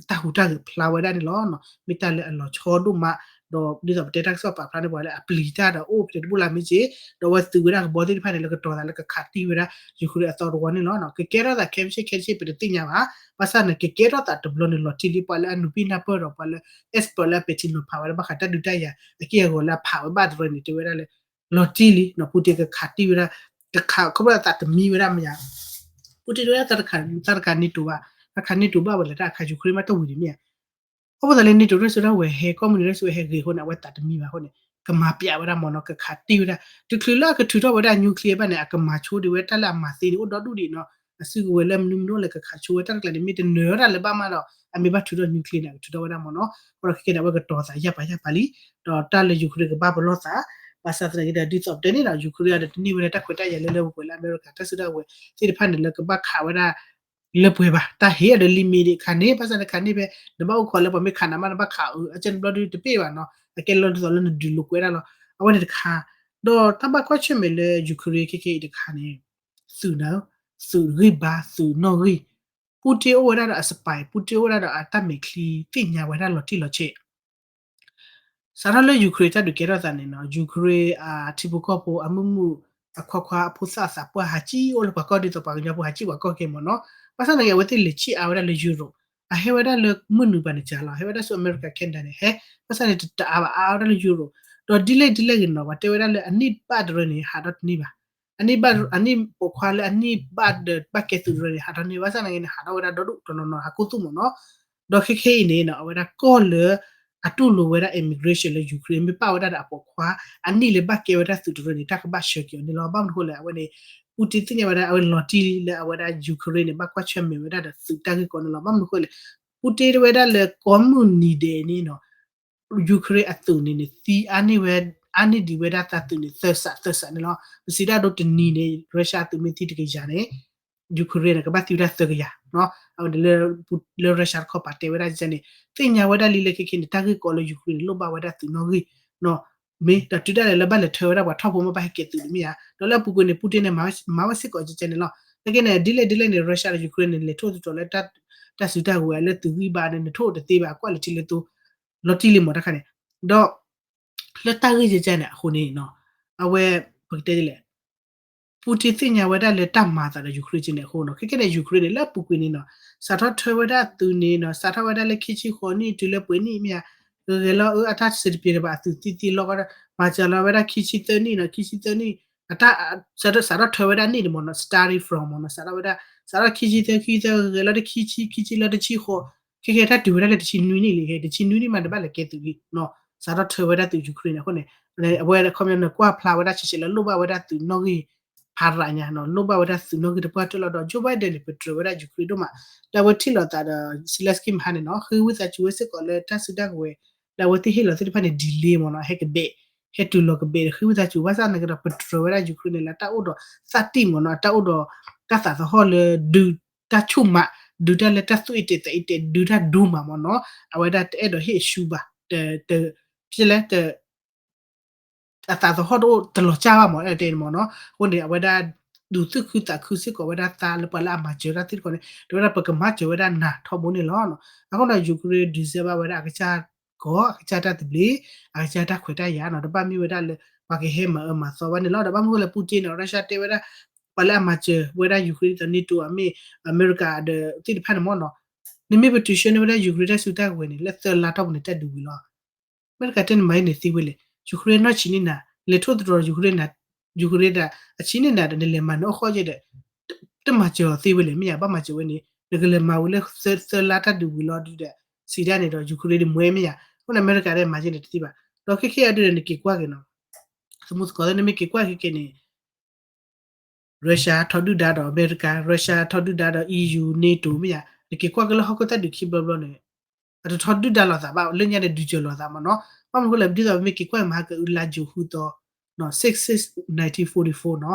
တၢ်ဟူးတၢ်ဂဲၤဖျါဝဲဒၣ်န့ၣ်လီၤ. မ့ၢ်တၢ်လၢအလီၤဆီဒိၣ်မး, ဒီးဒ်သိးပတဲတၢ်ကစီၣ်ပာ်ဖျါန့ၢ်ပှၤလၢအပျံၤတၢ်ဒီးအိၣ်ဖျဲၣ်တဘူၣ်လၢ်မ့ၢ်က့, ဒီးအဝဲသုးဝဲဒၣ်ကဘီသ့ၣ်တဖၣ်န့ၣ် လၢကတီၤသးလၢကခးတံၢ်ဝဲဒၣ် Ukraine အသီတဝီန့ၣ်လီၤ. ကကဲထီၣ်သးခဲမုၢ်ဆ့ၣ်ခဲဆ့ပတသ့ၣ်ညါဘၣ်, ဘၣ်ဆၣ်န့ၣ် ကကဲထီၣ်သးတဘျီန့ၣ်လီၤတံၢ်လံ, ပှၤလၢအနုာ်ပံနၢ်ပၢၢ်ဒီးပှၤလၢ expert လၢအပဲာ်ထံနီၤဖးဝဲဒၣ်ဘၣ်ဃးတၢ်ဒုးတၢ်ယၤ အက့ၢ်အဂီၤလၢအဖးဝဲဘၣ်တရၢန့ၣ် တဲဝဲဒၣ်လၢ လီၤတံၢ်လံ, Putin ကခးတံၢ်ဝဲဒၣ်, ကခးခီဖျိသးတမံဝဲဒၣ်မ့ၢ်ဧါ, Putin တဲဝဲဒၣ် သးတခး NATO ဘၣ်, သးတခး NATO ဘၣ်ဝဲလဲၣ် တၢ်ခး Ukraine မးတဝံၤဒံးမ့ၢ်ဧါ, အဃိသတးလၢ NATO တၢ်စုတၢ်ဝဲၤဟဲ ကီၢ်မုၢ်နုာ်တၢ်စုဝဲၤဟဲဂ့ၤအဃိန့ၣ် အဝဲသးတမံဘၣ်အဃိန့ၣ် ကမၤပျးဝဲဒၣ်မ့ၢ်နီၤ, ကခးတံၢ်ဝဲဒၣ်, တချုးလၢအကထုးထီၣ်ဝဲဒၣ် nuclear ဘၣ်န့ၣ် အကမၤဆိဒံးဝဲတၢ်လၢအမၤသ့န့ၣ် အိၣ်ဒီဒူၣ်ဒံးနီၤ, အစုကဝဲၤလၢမနုၤမနုၤလဲၣ် ကခးဆိဝဲတၢ်တကျါန့ၣ် မ့ၢ်တနၢၤတၢ်လၢၤဘၣ်မးဒီး အမ့ၢ်ဘၣ်ထုးထီၣ် nuclear န့ၣ် အကထုးထီၣ်ဝဲဒၣ်မ့ၢ်နီၤ, အဃိဒီးခဲကဲန့ၣ် အဝဲကတီၤသးယၢ်ပာ်ယၢ်ပာ်လံ, ဒီးတၢ်လၢ Ukraine ကဘၣ်ပလီၢ်သး, ဘၣ်ဆၣ်သနာ်က့ဒီး ဒ်သိးပတဲန့ၣ်ဒီး Ukraine ဒီးတန့ၢ်ဝဲဒၣ်တၢ်ခွဲးတၢ်ယာ်လၢလၢပှဲၤပှဲၤလၢ အမဲရကၤ တၢ်စုတၢ်ဝဲၤသ့ၣ်တဖၣ်န့ၣ် လၢကဘၣ်ခးဝဲဒၣ် လၢပှဲၤဘၣ်, တၢ်ဟ့ၣ်အီၤဒီး limit န့ၣ် ခးန့ၢ်, ဘၣ်ဆၣ်န့ၣ်ခးန့ၢ်ဖဲ နဘၣ်အိၣ်ခိးလၢပှၤမ့ၢ်ခးနၤမး နဘၣ်ခးအီၤ အကဲန့ၣ်ဘျီဒုတပ့ၢ်ဘၣ်နီၤ, အကဲလီၤဒ်သိးလၢနဒုးလိာ်ကွဲဒၣ်လီၤ, အဝဲန့ၣ်တခါ, ဒီးတၢ်ဘၣ်ကွၢ်ဆၢၣ်မဲာ်လၢ Ukraine ခဲခဲအံၤတခါန့ၣ် သုးနၤ, သုးဂံၢ်ဘါ သုးနီၣ်ဂံၢ်, Putin အိၣ်ဝဲဒၣ်ဒီးအ spy, Putin အိၣ်ဝဲဒၣ်ဒီးအတၢ်မဲာ်ချံ သ့ၣ်ညါဝဲဒၣ်လီၤတံၢ်လီၤဆဲး စးထီၣ်လၢ Ukraine တၢ်ဒုးကဲထီၣ်သးန့ၣ်နီၤ, Ukraine အထံဖိကီၢ်ဖိ အမုၢ်မုၢ် အခွါခွါ အဖိသၣ်အသးပှၢ် ဟးစံၣ်အိၣ်လၢပှၤကီၢ်ဒ်သိးပှၤကညီဖိဟးစံၣ်ပှၤကီၢ်ခဲမ့ၢ်နီၤ, ဘၣ်ဆၣ်သနာ်က့ အဝဲသ့ၣ်လဲၤစံၣ်အါဝဲဒၣ်လၢ Europe, အဟဲဝဲဒၣ်လၢမုၢ်နုာ်ဘၣ်န့ၣ်စှၤလီၤ, ဟဲဝဲဒၣ်ဆူ America Canada န့ၣ် ဟဲ, ဘၣ်ဆၣ်န့ၣ် တအါဘၣ် အါဝဲဒၣ်လၢ Europe, ဒီးဒ်လဲၣ်ဒ်လဲၣ်ဂ့ၤနီၤ ပှၤတဲဝဲဒၣ်လၢအနံၣ်ဘၣ်တရၢန့ၣ် ဟးထီၣ်တန့ၢ်ဘၣ်, အနံၣ်ဘၣ် အနံၣ်ပိာ်ခွါလၢအနံၣ်ဘၣ်ဒီးဘၣ်ကဲသုးတရၢန့ၣ် ဟးထီၣ်န့ၢ် ဘၣ်ဆၣ်သနာ်က့န့ၣ် ဟးထီၣ်ဝဲဒၣ်ဒီဒူၣ်တနီၤနီၤ ဟးကိၢ်သူၣ်မ့ၢ်နီၤ, ဒီးခဲခဲအံၤန့ၣ်နီၤ အဝဲဒၣ်ကီၢ်လၢ အတူၢ်လိာ်ဝဲဒၣ် immigration လၢ Ukraine မ့ၢ်ပာ်ဝဲဒၣ်ဒီးအပိာ်ခွါ အနံၣ်လၢဘၣ်ကဲဝဲဒၣ်သုးတရၢန့ၣ် တၢ်ကဘၣ်ဆှၢက့ၤအီၤန့ၣ်လီၤ. ဘၣ်မနုၤအဃိလဲၣ် အဝဲန့ၣ် Putin သ့ၣ်ညါဝဲဒၣ် အဝဲလီၤတံၢ်လံလၢအဝဲဒၣ် Ukraine န့ၣ် ဘၣ်ကွၢ်ဆၢၣ်မဲာ်ဝဲဒၣ်ဒီးသုးတၢ်ဂ့ၢ်ကီန့ၣ်လီၤ. ဘၣ်မနုၤအဃိလဲၣ် Putin တဲဝဲဒၣ်လၢကိးမုၢ်နံၤဒဲးန့ၣ်နီၤ Ukraine အသုးန့ၣ်န့ၣ် သံအါန့ၢ်ဝဲ အါန့ၢ်ဒံးဝဲဒၣ်သးသုးန့ၣ် သၢစး သၢစးန့ၣ်လီၤ. ပစံးဒၣ်ဒိတနံၤန့ၣ် Russia အသုးမ့ၢ်သံတကယၤန့ၣ် Ukraine န့ၣ် ကဘၣ်သံဝဲဒၣ်သၢကယၤ, အဝဲန့ၣ်လၢ လၢ Russia တခီပၤတဲဝဲဒၣ်န့ၣ် သ့ၣ်ညါဝဲဒၣ်လံလၢခဲခဲန့ၣ် တၢ်ဂ့ၢ်ကီလၢ Ukraine န့ၣ် လိၣ်ဘၣ်ဝဲဒၣ်သုးနီၣ်ဂံၢ်, မ့ၢ်ဒီးတုၤဒၣ်လဲာ်လၢဘၣ်လဲၤထၢဝဲဒၣ်ပှၤထီၣ်ဖိမ့ၢ်ဘၣ်ဟဲကဲသုးန့ၣ်မ့ၢ်ဧါ, ဒီးလၢအပူၤကွံာ်န့ၣ် Putin န့ၣ် မၤဝဲစ့ၢ်ကီးကဲကဲန့ၣ်လီၤ. ခဲခဲန့ၣ် ဒ်လဲၣ်ဒ်လဲၣ်န့ၣ် Russia ဒီး Ukraine န့ၣ် လဲၤထီၣ်သတြီၤလၢ တၢ်စုတၢ်ဝဲၤလၢသုးဂံၢ်ဘါန့ၣ် နထိၣ်တသ့ဘၣ် ကွၢ်လၢထံလၢသိ လီၤတံၢ်လံမ့ၢ်တခါန့ၣ်, ဒီး လၢတၢ်ဂ့ၢ်ကဲကဲန့ၣ်အဃိန့ၣ်နီၤ, အဝဲ ပကတဲဒ်လဲၣ် Putin သ့ၣ်ညါဝဲဒၣ်လၢတၢ်မၤအသးဒီး Ukraine ကဲန့ၣ်အဃိနီၤ, ခဲခဲန့ၣ် Ukraine န့ၣ် လၢအပူၤကွံာ်န့ၣ်နီၤ စးထီၣ်ထၢဝဲဒၣ်အသုးန့ၣ်နီၤ စးထီၣ်ဝဲဒၣ်လၢခံဆံဃိးနံၣ်တုၤလၢပှဲၤနံၣ်မ့ၢ်ဧါ, ဂဲၤလီၤအၢ အတၢ်စံးတပျ့ၤတဘၣ်အသုးသံသံလီၤ မၤစၢၤလီၤဝဲဒၣ်ခံဆံသၢနံၣ်နီၤ ခံဆံသၢနံၣ် အတၢ် စးထီၣ်ထၢဝဲဒၣ်နံၣ်န့ၣ်မ့ၢ်နီၤ starting from မ့ၢ်နီၤ စးထီၣ်ဝဲဒၣ် စးထီၣ်ခံဆံသၢ ခံဆံသၢ ဂဲၤလီၤတခံဆံ ခံဆံလီၤတဆံဃိး, ခဲခဲတၢ်တုၤဝဲဒၣ်လၢတဆံနွံနံၣ်လံ တဆံနွံနံၣ်မးတဘၣ်လဲၤကဲသုးလံနီၤ, စးထီၣ်ထၢဝဲဒၣ်သုး Ukraine န့ၣ်အဃိန့ၣ်, အဝဲခီပညီန့ၣ် ကွၢ်ဖျါဝဲဒၣ်ဆဲးဆဲးလၢလိၣ်ဘၣ်ဝဲဒၣ်သုးနီၣ်ဂံၢ်ဖးရးညါနီၤ လိၣ်ဘၣ်ဝဲဒၣ်သုးနီၣ်ဂံၢ်တပှၢ်တၢၢ်လီၤဒီး Joe Biden န့ၣ် ပတြၢၤဝဲဒၣ် Ukraine ဒိၣ်မး, လၢအဝဲထံၣ်လိာ်သးဒီး Zelensky မဟါန့ၣ်နီၤ ဃ့ဝံသးစူၤဝဲစ့ၢ်ကီးလၢတၢ်စုတၢ်ကဝဲၤ လၢအဝဲသ့ၣ်ဟ့ၣ်လီၤသ့ၣ်တဖၣ်န့ၣ် delay မ့ၢ်နီၤ ဟဲကဘဲး ဟဲတုၤလီၤကဘဲးဒီးဃ့ဝံသးစူၤ ဘၣ်ဆၣ်သနာ်က့ဒီး ပတြၢၤဝဲဒၣ် Ukraine န့ၣ်လၢတၢ်အိၣ်ဒီးသးတံၢ်မ့ၢ်နီၤ, အတၢ်အိၣ်ဒီးတၢ်သးသဟီၣ်လၢဒုးတၢ်ဆိၣ်မး, ဒုးတၢ်လၢတၢ်သူၣ်အ့တဲာ်သးအ့တဲာ်, ဒုးတၢ်ဒိမးမ့ၢ်နီၤ, အဝဲဒၣ်တအဲၣ်ဒိးဟ့ၣ်အရှုံးဘၣ်, တ ဖဲလဲၣ် အသးသဟီၣ်တအိၣ်တလီၤစၢ်ဘၣ်မ့ၢ် အဲၣ်တဲန့ၣ်မ့ၢ်နီၤ. အဃိန့ၣ် အဝဲဒၣ် ဒုးသူၣ်ခုသးခုစ့ၢ်ကီးဝဲဒၣ်သးလၢပှၤလၢအမၤစၢၤတၢ်သ့ၣ်တဖၣ်န့ၣ် တဲဝဲဒၣ်ပကမၤစၢၤဝဲဒၣ်နၤထီဘိန့ၣ်လီၤ. အဃိန့ၣ် Ukraine ဒုးစဲဘၣ်ဝဲဒၣ်အကစၢ်ကီၢ် အကစၢ်တၢ်သဘျ့ အကစၢ်တၢ်ခွဲးတၢ်ယာ်နီၤ, တဘၣ်မ့ၢ်ဝဲဒၣ်လၢ ပှၤကဟဲမၤအၢမၤသီဘၣ်န့ၣ်လီၤ. ဒီးဘၣ်မနုၤဃိလၢ Putin န့ၣ် Russia တဲဝဲဒၣ် ပှၤလၢအမၤစၢၤဝဲဒၣ် Ukraine ဒ်သိး NATO အမ့ၢ် အမဲရကၤဒီးသ့ၣ်တဖၣ်န့ၣ်မ့ၢ်နီၤ, နမ့ၢ်ပတုၤဆှၢန့ၢ်ဝဲဒၣ် Ukraine တၢ်စုတၢ်ကဝဲၤန့ၣ် လၢသၢလါထီၣ်ပူၤန့ၣ် တၢ်ဒုးဝံၤလီၤ. အမဲရကၤတဲနမၤအံၤန့ၣ်သ့ဝဲလဲၣ်, Ukraine နီၢ်ဆံးန့ၢ်နၤ, လဲၤထိၣ်သတြီၤ Ukraine နၤ, Ukraine ဒၣ် အဆံးန့ၢ်နၤဒီးနလဲၤမၤနအိၣ်ဃီကဲဒီး တမၤစၢၤအီၤသ့ဝဲလဲၣ်, မ့ၢ်ယါ ဘၣ်မၤစၢၤဝဲန့ၣ် နကလဲၤမၤဝံၤလၢသၢလါတၢ်ဒုးဝံၤလီၤဒုးဒီး စံးဒၣ်န့ၣ်ဒီး Ukraine ဒ်မွဲမ့ၢ်ယါ, အဃိန့ၣ် အမဲရကၤဒၣ်မၤကဲန့ၣ်တသ့ဘၣ်. ဒီးခဲခဲအံၤဒုးဒီး နက့ၤကွၢ်က့ၤနီၤ, သမူသကိးသ့ၣ် နမ့ၢ်က့ၤကွၢ်ခဲခဲန့ၣ် Russia ထီဒုၣ်ဒါဒီးအမဲရကၤ, Russia ထီဒုၣ်ဒါဒီး EU NATO မ့ၢ်ယါ, နက့ၤကွၢ်က့ၤလၢဟီၣ်ခိၣ်သၢဒူၣ်ခံဘျီဘျီန့ၣ် အတထီဒုၣ်ဒါလိာ်သးဘၣ်, လၢညါန့ၣ် ဒုးစၢၤလိာ်သးမ့ၢ်နီၤ. ဘၣ်မနုၤဃိလဲၣ် ဒ်သိးပမ့ၢ်က့ၤကွၢ်မဟါကအုလါယူၤဃုသီ six six nineteen forty-four နီၤ,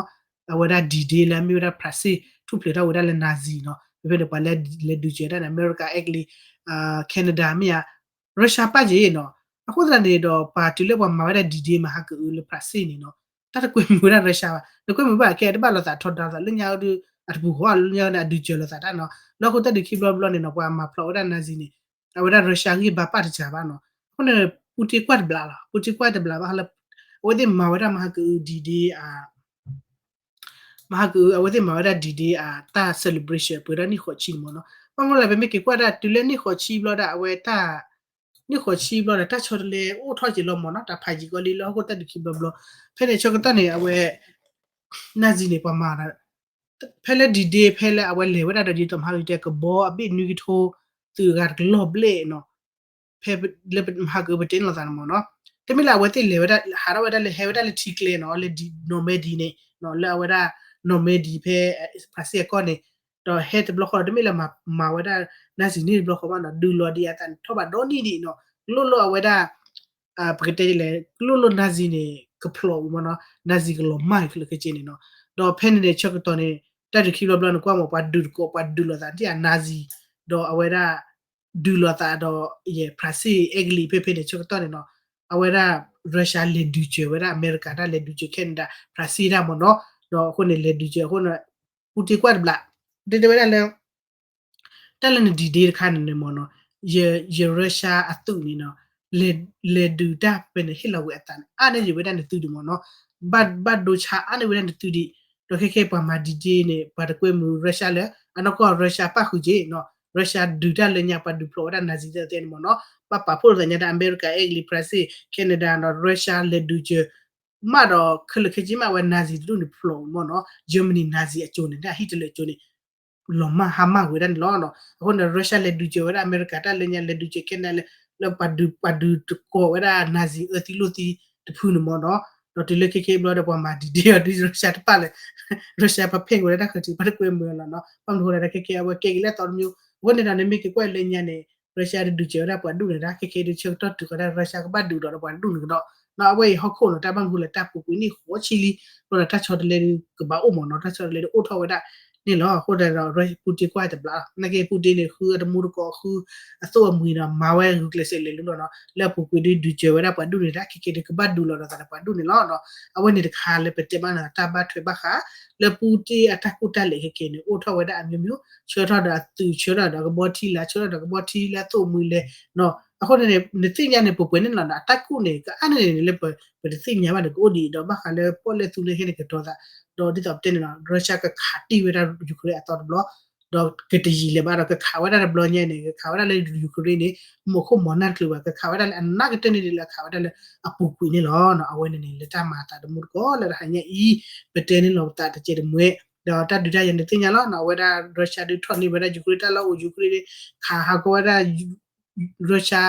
အဝဲဒၣ် D-Day လၢအမ့ၢ်ဝဲဒၣ် France ထူၣ်ဖျဲးထီၣ်ဝဲဒၣ်လၢ Nazi နီၤ, ဖဲဖဲန့ၣ် ပှၤလၢလဲၤဒုးစၢၤတၢ်န့ၣ် အမဲရကၤ Italy, Canada မ့ၢ်ယါ, Russia ပၣ်က့ၤနီၤ. အဃိသတးန့ၣ်ဒီး ပှၤတုၤလၢပှၤမၤဝဲဒၣ် D-Day မဟါကအုလၢ France န့ၣ်နီၤ, တၢ်တကွဲမုာ်ဝဲဒၣ် Russia ဘၣ်, တကွဲမုာ်ဘၣ်ကဲ တဘၣ်လိာ်သးထီဒါလိာ်သး လၢညါအဒုး အတပူၤဃီလၢညါန့ၣ် အဒုးစၢၤလိာ်သးတၢ်နီၤ. လၢဟီၣ်ခိၣ်သၢဒူၣ်ခံဘျီဘျီန့ၣ်နီၤ ပှၤမၤဖျိးဝဲဒၣ် Nazi န့ၣ် အဝဲဒၣ် Russia ဂံၢ်ဘါပၣ်တစှၤဘၣ်နီၤ. အဃိန့ၣ် Putin ကွၢ်တဘျးလီၤ, Putin ကွၢ်တဘျးဘၣ်လၢ အဝဲသ့ၣ်မၤဝဲဒၣ်မဟါကအု D-Day မဟါကအု အဝဲသ့ၣ်မၤဝဲဒၣ် D-Day အတၢ် celebration ပှဲၤဒီးနံၣ်ဃိးဆံန့ၣ်မ့ၢ်နီၤ. ဘၣ်မနုၤလဲၣ် ပမ့ၢ်က့ၤကွၢ်ဒၣ်တုၤလၢနံၣ်ဃိးဆံဘျီဒီး အဝဲတၢ် နံၣ်ဃိးဆံဘျီဒီး တၢ်ဆီတလဲအိၣ်ထီၣ်က့ၤလီၤမ့ၢ်နီၤ, တၢ်ဖးယံၤကီလံလၢဟီၣ်ခိၣ်သၢဒူၣ်ခံဘျီဘျီ. ဖဲန့ၣ်ဆၢကတီၢ်န့ၣ် အဝဲ Nazi န့ၣ် ပှၤမၤ ဖဲလၢ D-Day ဖဲလၢအဝဲလဲၤဝဲဒၣ်ဒီး ဒ်သိးမဟါကတဲ ကဘီအဘ့ၣ်နွံကထိ သုးအဂၤတကလီၢ်ဘျဲၣ်နီၤ, ဖဲလၢမဟါကပတဲန့ၣ်လိာ်သးန့ၣ်မ့ၢ်နီၤ, တမ့ၢ်လၢအဝဲသ့ၣ်လဲၤဝဲဒၣ် ဟးထီၣ်ဝဲဒၣ်လၢ ဟဲဝဲဒၣ်လၢထံကျဲနီၤ, လၢ Normandy န့ၣ်နီၤ, လၢအဝဲဒၣ် Normandy ဖဲ France အကီၢ်န့ၣ်, ဒီးဟဲတဘျီဃီဒီး တမ့ၢ်လၢမၤဝဲဒၣ် Nazi န့ၣ်တဘျီဃီဘၣ်နီၤ, ဒုးလီၤဒံးအသးန့ၣ် ထီၣ်ဘးဒီနံၣ်ဒံးနီၤ, ကလိၣ်လိၣ်အဝဲဒၣ် ပကတဲဒ်လဲၣ် ကလိၣ်လိၣ် Nazi န့ၣ် ကဖျိးအူမ့ၢ်နီၤ, Nazi ကလီၤမၢ်ခဲလၢာ်ခဲဆ့န့ၣ်နီၤ. ဒီးဖဲန့ၣ်န့ၣ် ဆၢကတီၢ်န့ၣ် တၢ်ဒုးခံဘျီဘျီန့ၣ် ကွၢ်မ့ၢ်ပှၤဒုးတကိး ပှၤဒုးလိာ်သးဒ်အ Nazi ဒီးအဝဲဒၣ် ဒုးလိာ်သးဒီး ယဲ France အဲကလံး ဖဲဖဲန့ၣ် ဆၢကတီၢ်န့ၣ်နီၤ, အဝဲဒၣ် Russia လဲၤဒုးစၢၤဝဲဒၣ် အမဲရကၤတၢ် လဲၤဒုးစၢၤ Canada France တၢ်မ့ၢ်နီၤ, ဒီးအဃိန့ၣ် လဲၤဒုးစၢၤအဃိန့ၣ် Putin ကွၢ်တဘျး တဲတဲဝဲဒၣ်လၢ တၢ်လၢန D-Day တခါန့ၣ်န့ၣ်မ့ၢ်နီၤ, ယ ယ Russia အသုးန့ၣ်နီၤ, လဲၤ လဲၤဒုးတၢ်ဖဲန့ၣ်ဟ့ၣ်လီၤကွံာ်အသးန့ၣ် အါန့ၢ်ယံၤဝဲဒၣ်နသုးဒံးမ့ၢ်နီၤ, ဘၣ် ဘၣ်ဒိဆါအါန့ၢ်ဝဲဒၣ်နသုးဒံး, ဒီးခဲခဲပှၤမၤ D-Day န့ၣ် ပှၤတကွဲမုာ် Russia လၢ အနီၢ်ကီၢ် Russia ပၣ်ဃုာ်က့ၤနီၤ, Russia ဒုးတၢ်လၢညါ ပှၤဒုးဖျိးဝဲဒၣ် Nazi တၢ်တဲန့ၣ်မ့ၢ်နီၤ, ဘၣ်ပာ်ဖှိၣ်လိာ်သးညါတၢ် အမဲရကၤ အဲကလံး France Canada ဒီး Russia လဲၤဒုးစၢၤ မးဒီးခဲလၢာ်ခဲဆ့မးဝဲ Nazi တဒူၣ်န့ၣ်ဖျိးမ့ၢ်နီၤ, Germany Nazi အစိၤန့ၣ် တၢ် Hitler အစိၤန့ၣ် လီၤမၢ်ဟါမၢ်ဝဲဒၣ်န့ၣ်လီၤ. အဃိန့ၣ် Russia လဲၤဒုးစၢၤဝဲဒၣ်အမဲရကၤတၢ်လၢညါ လဲၤဒုးစၢၤ Canada လၢ လၢပှၤဒုး ပှၤဒုးတကိးဝဲဒၣ် Nazi အၢသံလိာ်သံတဖုန့ၣ်မ့ၢ်နီၤ, ဒီးတုၤလၢခဲခဲဘျီဒီးပှၤမၤ D-Day အီၤဒ် Russia တပၣ်လၢ Russia ပဖဲက့ၤဝဲဒၣ်တၢ်ခၢၣ်ထံး ပှၤတကွဲမုာ်လီၤနီၤ, ဘၣ်မနုၤဃိလဲၣ် ခဲခဲအဝဲကဲက့ၤလၢအသီတမံၤ, အဃိန့ၣ်ဒီး နမ့ၢ်က့ၤကွၢ်လၢညါန့ၣ် Russia ဒုးဒုးစၢၤဝဲဒၣ်ပှၤဒူၣ်န့ၣ်ဒၣ် ခဲခဲဒုးဆၢကတီၢ်တုၤဃီဒၣ် Russia ကဘၣ်ဒုးဒီးပှၤဒူၣ်န့ၣ်ကဒီး, နီၤ အဝဲအံၤဟီၣ်ခိၣ်နီၤ တၢ်ဘၣ်မနုၤဃိလဲၣ် တၢ်ပူၤကွံာ်နံၣ်ဃိးဆံလံ, အဃိဒီးတၢ်ဆီတလဲဒုးကဘၣ်အိၣ်မ့ၢ်နီၤ, တၢ်ဆီတလဲဒုးအိၣ်ထီၣ်ဝဲဒၣ်န့ၣ်လီၤ. အဃိဒီး Putin ကွၢ်တဘျးလီၤ, နာ်က့ Putin န့ၣ် ဃုအတမူတကိး ဃုအသိၣ်အမှံၤဒီး မၤဝဲဂုာ်ကျဲးစၢးလဲၤလူလီၤနီၤ, လၢအပူၤကွံာ်ဒုးဒုးစၢၤဝဲဒၣ်ပှၤဒူၣ်န့ၣ်ဒၣ် ခဲခဲဒုး ကဘၣ်ဒုးလီၤဒီးသးဒီးပှၤဒူၣ်န့ၣ်လီၤနီၤ. အဝဲန့ၣ်တခါလၢပတဲဘၣ်န့ၣ် တၢ်ဘၣ်ထွဲဘၣ်ဃး လၢ Putin အတၢ်ကူၣ်တၢ်လဲၤခဲခဲန့ၣ် အိၣ်ထီၣ်ဝဲဒၣ်အမျိုးမျိုး, ဆၢထီၣ်ဒီးအသုး ဆၢထီၣ်ဒီးကဘီထံလာ် ဆၢထီၣ်ဒီးကဘီထံလၢအသိၣ်အမှံၤလဲၤနီၤ. အဃိန့ၣ် နသ့ၣ်ညါန့ၣ် ပှဲၤပှဲၤန့ၣ်လီၤနီၤ, အတၢ်ကူၣ်န့ၣ် ကအါန့ၣ်န့ၣ်လၢပတသ့ၣ်ညါဘၣ်န့ၣ် ကအိၣ်ဒ်အံၤဒီး ဘၣ်ဃးလၢပီၣ်လဲၣ်သူလၢဟဲန့ၣ်ကတီၤသး, ဒီးဒ်သိးပတဲန့ၣ်လီၤ Russia ကခးတံၢ်ဝဲဒၣ် Ukraine အသီတဘျီ, ဒီးကတယံာ်လၢၤဘၣ်ဒီး ကခးဝဲဒၣ်တဘျီညါန့ၣ် ကခးဝဲဒၣ်လၢ Ukraine န့ၣ် မ့ၢ်ခိၣ်မီၤနၢ်တချုးဘၣ်, ကခးဝဲဒၣ်လၢအနးကတၢၢ်န့ၣ်ဒ်လၢအခးဝဲဒၣ်လၢအပူၤကွံာ်န့ၣ်လီၤ. အဝဲန့ၣ်န့ၣ် လၢတၢ်မၤအသးတမူတကိးလၢတဟါညါအံၤ ပတဲန့ၣ်လီၤပသးတကဲးတမှဲ, ဒီးတၢ်ဒုးတၢ်ယၤန့ၣ်သ့ၣ်ညါလီၤနီၤ, အဝဲဒၣ် Russia ဒုးထီၣ်န့ၢ်ဝဲဒၣ် Ukraine တၢ်လီၢ်အိၣ် Ukraine န့ၣ် ခးဟးဂီၤဝဲဒၣ် Russia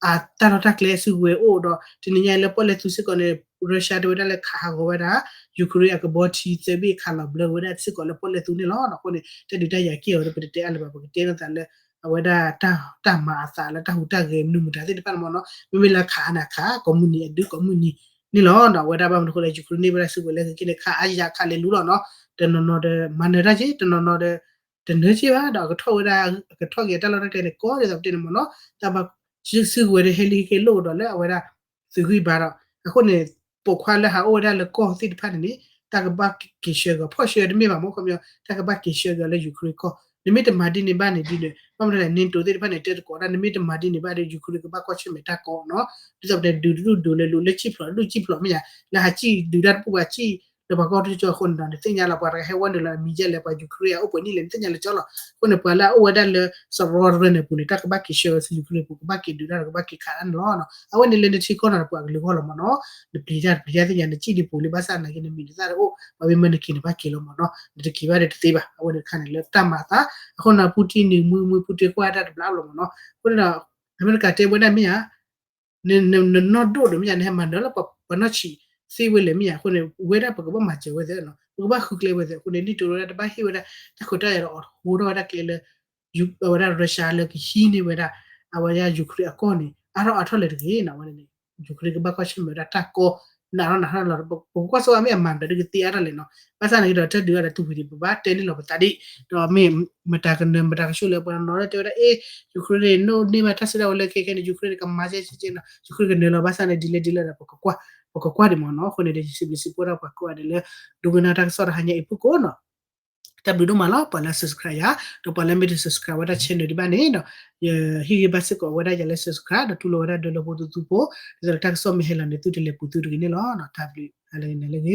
အတၢ်လီၢ်တၢ်ကျဲစုကဝဲၤအိၣ်ဒီး တနံၤညါအံၤလၢပီၣ်လဲၣ်သူစ့ၢ်ကီးန့ၣ် Russia တဲဝဲဒၣ်လၢခးဟးဂီၤဝဲဒၣ် Ukraine အကဘီထံသၢဘ့ၣ် ခးလီၤဘျၢဝဲဒၣ်စ့ၢ်ကီးလၢပီၣ်လဲၣ်သူန့ၣ်လီၤ. အဃိန့ၣ် တၢ်ဒုးတၢ်ယၤကဲအီၤဒီး ပတတဲအါလၢၤဘၣ်, ပကတဲလိာ်သးလၢ အဝဲဒၣ်တၢ်မၤအသးလၢတၢ်ဟူးတၢ်ဂဲၤမနုၤမတၤသ့ၣ်တဖၣ်န့ၣ်မ့ၢ်နီၤ, မ့မ့ၢ်လၢခးန့ၣ်ခး ကိးမုၢ်နံၤအဒုးကိးမုၢ်နံၤ န့ၣ်လီၤ. ဒီးအဝဲဒၣ်ဘၣ်မနုၤအဃိလဲၣ် Ukraine န့ၢ်ဝဲဒၣ်စုကဝဲၤလၢအဂ့ၤကဲန့ၣ် ခးအါယၤခးလဲၤလူလီၤနီၤ, တနီၤနီၤဒီးမၤနၢၤတၢ်က့ တနီၤနီၤဒီး တနၢၤက့ဘၣ် ဒီးအကထီၣ်ဝဲဒၣ် အကထီၣ်က့ၤအတၢ်လီၢ်တၢ်ကျဲန့ၣ် ကီဒ်သိးပတဲန့ၣ်မ့ၢ်နီၤ, တၢ်ဘၣ်စုကဝဲၤဒီးဟဲလံဟဲက့ၤလိၣ်ဒီးလၢအဝဲဒၣ် သုးဂံၢ်ဘါဒီး အဃိန့ၣ် ပိာ်ခွါလၢဟးအိၣ်ဝဲဒၣ်လၢကီၢ်သ့ၣ်တဖၣ်န့ၣ်န့ၣ် တၢ်ကဘၣ်က့ၤဆှၢကီၤ ဖီၣ်ဆှၢတမ့ၢ်ဘၣ်မ့ၢ် ခီပညီ တၢ်ကဘၣ်က့ၤဆှၢကီၤလၢ Ukraine ကီၢ်, နမ့ၢ်တမၤဒ်န့ၣ်ဘၣ်န့ၣ်ဒ်န့ၣ် ဘၣ်မနုၤလဲၣ် NATO သ့ၣ်တဖၣ်န့ၣ် တဲသကိးဒၣ် နမ့ၢ်တမၤဒ်န့ၣ်ဘၣ်ဒီး Ukraine ကဘၣ်ကွၢ်ဆၢၣ်မဲာ်တၢ်ကီနီၤ, ဒ်သိးပတဲဒုးတဒူၣ်ဒုးလဲၤလူၤလၢ Cypriot ဒုး Cypriot မ့ၢ်ယါ လၢဟးစံၣ်ဒုးတၢ်တပူၤဘၣ်စံၣ် လၢပှၤကီၢ်တကၠိအဃိန့ၣ်ဒီး နသ့ၣ်ညါလီၤ ပှၤတဂၤဟဲဝဲနုာ်လီၤအမံၤယဲၢ်လဲၣ် ပှၤ Ukraine အအိၣ်ပှဲၤနံၣ်လဲၣ် နသ့ၣ်ညါလၢကၠီလီၤ. အဃိန့ၣ် ပှၤလၢအအိၣ်ဝဲဒၣ်လၢ စရီတရၢန့ၣ်အပူၤန့ၣ် တၢ်ကဘၣ်က့ၤဆှၢဝဲဆူ Ukraine ပူၤ ကဘၣ်က့ၤဒုးတၢ်ဒီး ကဘၣ်က့ၤခးတၢ်န့ၣ်လီၤ. အဝဲန့ၣ်လၢနထံကီၢ်နီၤ ပှၤကလုာ်ဂီၢ်လီၤမ့ၢ်နီၤ, နပျံၤတၢ်တပျံၤတၢ်သ့ၣ်ညါ နစံၣ်ဒံးပူၤလံ ဘၣ်ဆၣ်နာ်က့ နမံၤနသၣ်တအိၣ် ပှၤမ့ၢ်မၢနက့ၤန့ၣ် ဘၣ်က့ၤလီၤမ့ၢ်နီၤ, နတက့ၤဘၣ်ဒီးတသ့ဘၣ်. အဝဲန့ၣ်တခါန့ၣ်လၢတၢ်မၤအသး အဃိန့ၣ် Putin န့ၣ် မုၢ်မုၢ် Putin ကွၢ်တၢ်တဘျီလီၤမ့ၢ်နီၤ, အဃိန့ၣ်ဒီး အမဲရကၤတဲဝဲဒၣ်မ့ၢ်ဧါ နနီၢ်ဒိၣ်ဒီးမ့ၢ်ဧါ နဟဲမၤနၢၤလၢပှၤနီၢ်ဆံးသ့ဝဲလဲၣ်မ့ၢ်ဧါ, အဃိန့ၣ် ဝဲဒၣ်ပကဘၣ်မၤစၢၤဝဲသ့နီၤ, ပကဘၣ်ဃုကျဲဝဲသ့, အဃိန့ၣ် NATO ဝဲဒၣ်တဘၣ်ဟ့ၣ်ဝဲဒၣ် တၢ်ခွဲးတၢ်ယာ်ဒီးအီၤ ဟိထီၣ်ဝဲဒၣ်ကျဲလၢ အဝဲဒၣ် Russia လၢကဟံးန့ၢ်ဝဲဒၣ် အဝဲဒၣ် Ukraine အကီၢ်န့ၣ် အါထီၣ်အါထီၣ်လၢတဂ့ၤနီၤ, အဝဲန့ၣ် Ukraine ကဘၣ်ကွၢ်ဆၢၣ်မဲာ်ဝဲဒၣ်တၢ်ကီ နးထီၣ်နးထီၣ်လီၤ, ပကကွၢ်ဆိအီၤမ့ၢ်အမၤနၢၤဒီးကသ့အါထီၣ်လဲၣ်နီၤ, ဘၣ်ဆၣ်န့ၣ်ကဒီး တၢ်ဒုးအါဒီးတူၢ်ဝံၤဒံး ပဘၣ်တဲန့ၢ်လီၤပသးဒံး, ဒီးမ့ၢ်မတၤကနၢၤမတၤကဆိၣ်လၢပှၤနီၤနီၤလၢတဲဝဲဒၣ် အ့ Ukraine န့ၣ် န့ၢ်ဘၣ်တၢ်စုဒၣ်ဝဲလၢခဲခဲန့ၣ် Ukraine န့ၣ် ကမၤကဲကဲနီၤ, Ukraine ကနၢၤလီၤ ဘၣ်ဆၣ်န့ၣ် ဒ်လဲၣ်ဒ်လဲၣ်ဒီး ပကကွၢ်ဒံးမ့ၢ်နီၤ, အဃိန့ၣ်ဒီး ယစံးဘျုးစံးဖှိၣ်ဒၣ်ပှၤကိးဂၤဒဲးလၢ ဒိကနၣ်တၢ်ကစီၣ်တဟါညါအံၤဖုၣ်ကိာ်နီၤ တၢ်ဘျုးဒိၣ်မးလီၤ ပှၤလၢ subscribe ယၤ, ဒီးပှၤလၢမ့ၢ်တ subscribe ဝဲဒၣ် channel ဒံးဘၣ်န့ၣ်ဒီး ယဟ့ၣ်ဂံၢ်ဘါစ့ၢ်ကီးဝဲဒၣ်ယၤလၢ subscribe ဒီးတူၢ်လိာ်ဝဲဒၣ်ဒီးလၢဖိသူသူဖိ, ဒ်သိးဒီးတၢ်ကစီၣ်မ့ၢ်ဟဲလီၤန့ၣ် သုတလဲၤပူၤသုတဂ့ၤန့ၣ်လီၤ. တၢ်ဘျုးလၢဂ့ၤ